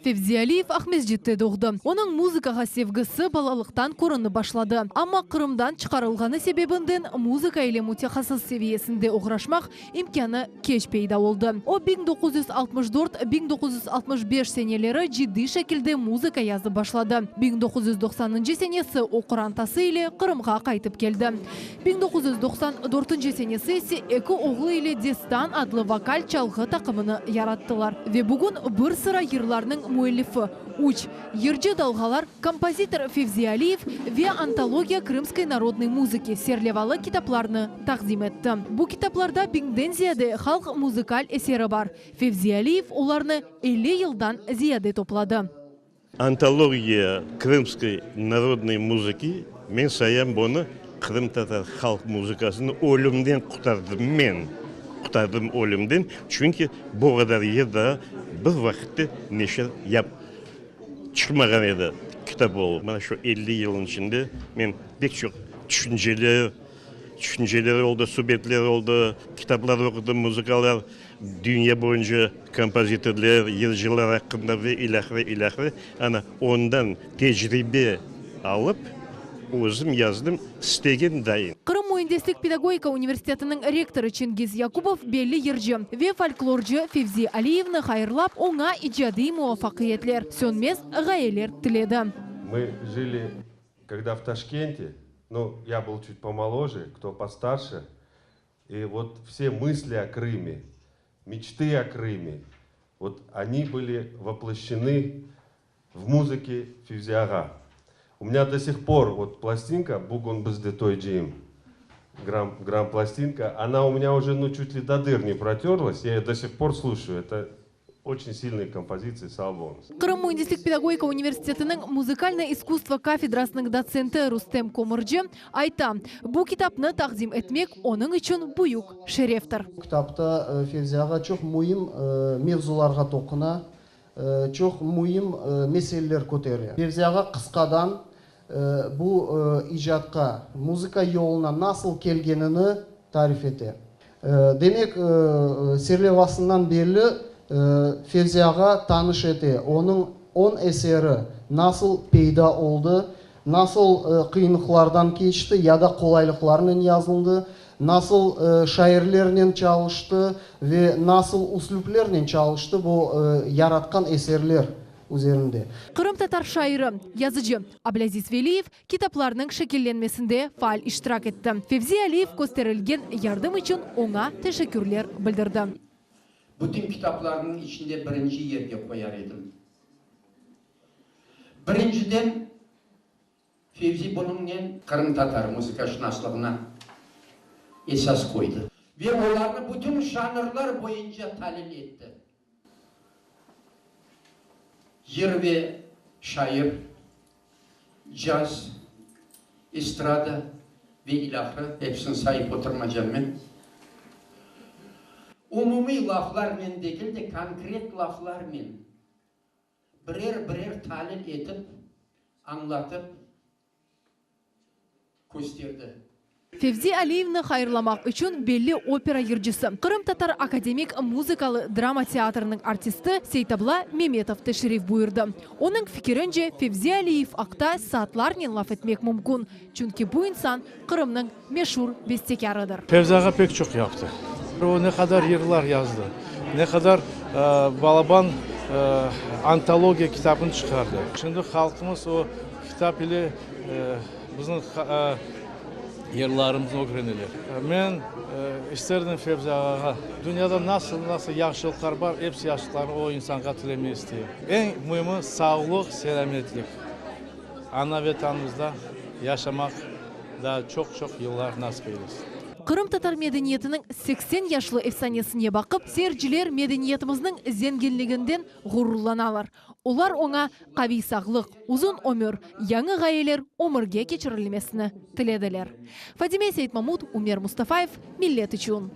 Fevzi Aliyev Aqmescitte doğdı. Onıñ muzıkağa sevgisi balalıqtan körünip başladı. Amma Qırımdan çıqarılğanı sebebinden muzıka ile mütehassıs seviyesinde oğraşmaq imkânı keç peyda oldı. O, 1964, 1965 seneleri ciddiy şekilde muzıka yazıp başladı. 1990-ncı senesi o qorantası ile Qırımğa qaytıp keldi. 1994-nci senesi ise eki oğlu ile Destan adlı vokal-çalğı taqımını yarattılar ve bugün bir sıra yırlarnıñ müellifi, üç, Yırcı dalğalar, kompozitor Fevzi Aliyev ve Antologiya krımskoy narodnoy muzıki serlevalı kitaplarnı taqdim etti. Bu kitaplarda biñden ziyade halq muzıkal eseri bar. Fevzi Aliyev olarnı 50 yıldan ziyade topladı. Antologiya krımskoy narodnoy muzıki, men sayam bunı qırımtatar halq muzıkasını ölümden qurtardım men, qurtardım ölümden, çünki bu qadar yır daa bir vaqıtte neşir yap çıqmağan edi kitap olıp. Mana şu 50 yılnıñ içinde men pek çoq tüşünceler, tüşünceler oldı, subetler oldı, kitaplar oqudım, muzıkalar, dünya boyunca kompozitorler, yırcılar aqqında ve ilâhre, ilâhre. Ana, ondan tecribe alıp, özüm yazdım, istegen dayın. Qırım müendislik-pedagogika universitetiniñ rektorı Çingiz Yakubov belli yırcı ve folklorcı Fevzi Aliyevni hayırlap, oña icadiy muvafaqiyetler, sönmez ğayeler tiledi. Мы жили когда в Ташкенте, ну, я был чуть помоложе, кто постарше, и вот все мысли о Крыме, мечты о Крыме, вот они были воплощены в музыке Февзи-ağa. У меня до сих пор вот пластинка «Bugün bizde toy cıyın», грамм, грамм пластинка, она у меня уже ну чуть ли до дыр не протерлась, я ее до сих пор слушаю. Это очень сильные композиции sağ oluñız. Qırım müendislik-pedagogika universitetiniñ Muzıkalnoye iskusstvo kafedrasınıñ dotsenti Rustem Kömürci ayta, bu kitapnı taqdim etmek onıñ içün büyük şereftir. Bu kitapta Fevzi ağa çoq müim mevzularğa toquna, çoq müim meseleler kötere. Fevzi ağa qısqadan bu icatqa, muzıka yoluna nasıl kelgenini tarif ete. Demek, serlevasından belli, Fevzi ağa tanış ete, onıñ on eseri nasıl peyda oldı, nasıl qıyınlıqlardan keçti ya da qolaylıqlarnen yazıldı, nasıl şairlernen çalıştı ve nasıl üslüplernen çalıştı bu yaratqan eserler üzerinde. Qırımtatar şairi, yazıcı Ablâziz Veliyev kitaplarnıñ şekillenmesinde faal iştirak etti. Fevzi Aliyev kösterilgen yardım içün oña teşekkürler bildirdi. Bütün kitaplarnıñ içinde birinci yerge qoyar edim. Birinciden, Fevzi bunıñnen qırımtatar muzıkaşınaslığına esas qoydı. Ve olarnı bütün janrlar boyunca talil etti. Yır ve şair, caz, estrada ve ilâhre, episini sayıp oturmacam men. Umumiy laflarnen degil de, konkret laflarnen birer-birer talil etip, añlatıp kösterdi. Fevzi Aliyevni hayırlamaq içün belli opera yırcısı, Qırımtatar akademik muzıkalı drama teatriniñ artisti Seytabla Memetov teşrif buyurdı. Onıñ fikirince, Fevzi Aliyev aqta saatlarnen laf etmek mümkün, çünki bu insan Qırımnıñ meşur bestekârıdır. Fevzi ağa pek çoq yaptı. O ne qadar yırlar yazdı, ne qadar balaban antologiya kitabını çıqardı. Şimdi halqımız o kitap ile bizim yırlarımıznı ögreneler. Men isterdim Fevzi ağağa dünyada nasıl nasıl yahşılıqlar bar, episi yahşılıqlarnı o insanğa tilemey isteyim. Eñ müimi sağlıq, selâmetlik. Ana-Vetanımızda yaşamaq daa çoq-çoq yıllar nasip eylesin. Qırımtatar medeniyetiniñ 80 yaşlı efsanesine baqıp, seyirciler medeniyetimizniñ zenginliginden ğururlanalar. Olar oña qaviy sağlıq, uzun ömür, yañı ğayeler ömürge keçirilmesini tilediler. Fadime Seytmamut, Umer Mustafayev, Millet içün.